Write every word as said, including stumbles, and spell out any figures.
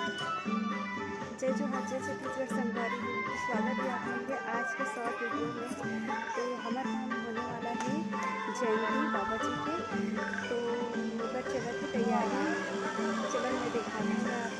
जय जोहार, जय छत्तीसगढ़ संगवारी हो, स्वागत है आप मन के आज के शॉर्ट वीडियो में। तो हमारे यहाँ होने वाला है जयंती बाबा जी के, तो ओकर चलत के तैयारी, चलन मैं दिखाऊंगा आप